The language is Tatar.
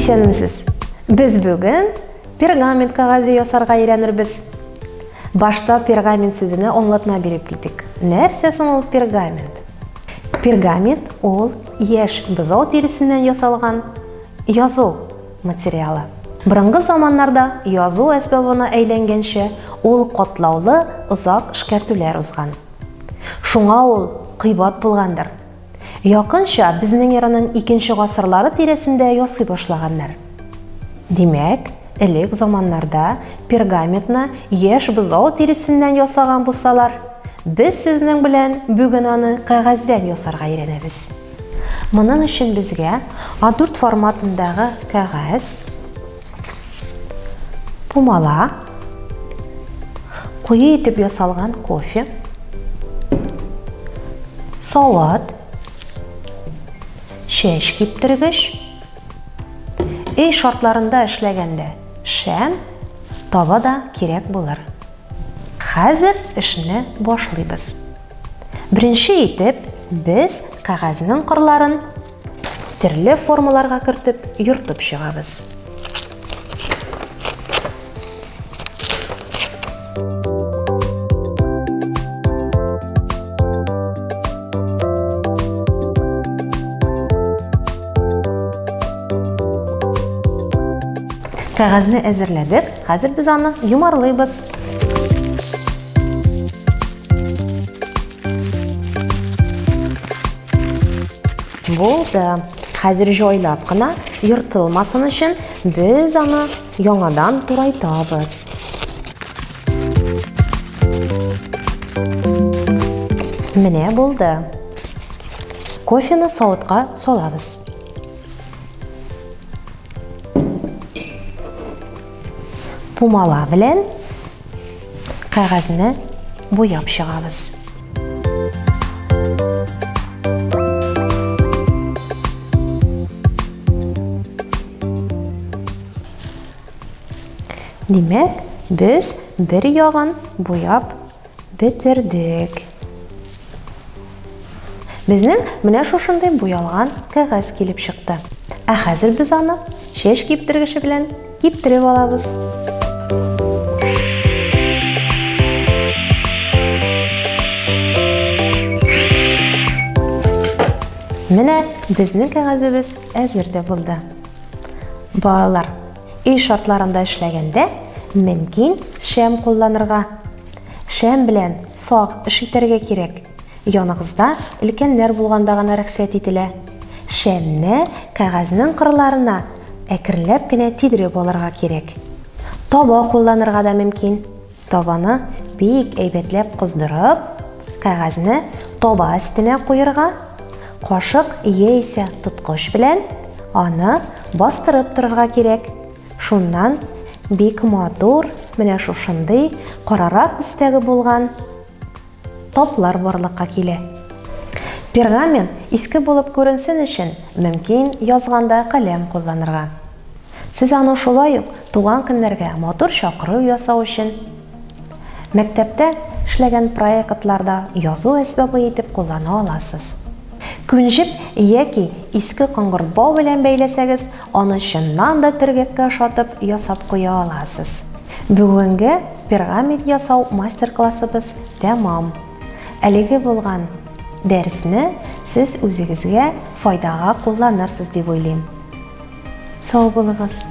Исәнмесез! Без бүген пергамент кәгазе ясарга өйрәнербез. Башта пергамент сүзенә аңлатма биреп китик. Нәрсә соң ул пергамент? Пергамент ул яшь бозау тиресеннән ясалган язу материалы. Борынгы заманнарда язу әсбабына әйләнгәнче, ул катлаулы, озак эшкәртүләр узган. Шуңа ул кыйбат булгандыр. Якынча безнең эраның икенче гасырлары тирәсендә ясый башлаганнар. Димәк, элек заманнарда пергаментны яшь бозау тиресеннән ясаган булсалар, без сезнең белән бүген аны кәгазьдән ясарга өйрәнәбез. Моның өчен безгә А4 форматындагы кәгазь, пумала, куе итеп ясалган кофе, салат, чәч киптергеч, өй шартларында эшләгәндә шәм, таба да кирәк булыр. Хәзер эшне башлыйбыз. Беренче итеп без кәгазьнең кырларын төрле формаларга кертеп йортып чыгабыз. Кәгазьне әзерләдек, хәзер без аны йомарлыйбыз. Булды. Хәзер җайлап кына ертылмасын өчен без аны яңадан турайтабыз. Менә булды. Кофены савытка салабыз. Пумала белән кәгазьне буяп чыгабыз. Димәк, без бер ягын буяп бетердек. Безнең менә шушындый буялган кәгазь килеп чыкты. Ә хәзер без аны чәч киптергече белән киптереп алабыз. Менә безнең кәгазебез әзер дә булды. Балалар, өй шартларында эшләгәндә мөмкин шәм кулланырга. Шәм белән сак эш итәргә кирәк. Яныгызда өлкәннәр булганда гына рөхсәт ителә. Шәмне кәгазьнең кырларына әкренләп кенә тидереп алырга кирәк. Таба кулланырга да мөмкин. Табаны бик әйбәтләп кыздырып, кәгазьне таба өстенә куерга, кашык яисә тоткыч белән аны бастырып торырга кирәк. Шуннан бик матур, менә шушындый карарак төстәге булган таплар барлыкка килә. Пергамент иске булып күренсен өчен мөмкин язганда каләм кулланырга. Сез аны шулай ук туган көннәргә матур чакыру ясау өчен, мәктәптә эшләгән проектларда язу әсбабы итеп куллана аласыз. Күн җеп яки иске коңгырт бау белән бәйләсәгез, аны чыннан да төргәккә ошатып ясап куя аласыз. Бүгенге пергамент ясау мастер-классыбыз тәмам. Әлеге булган дәресне сез үзегезгә файдага кулланырсыз дип уйлыйм. Сау булыгыз!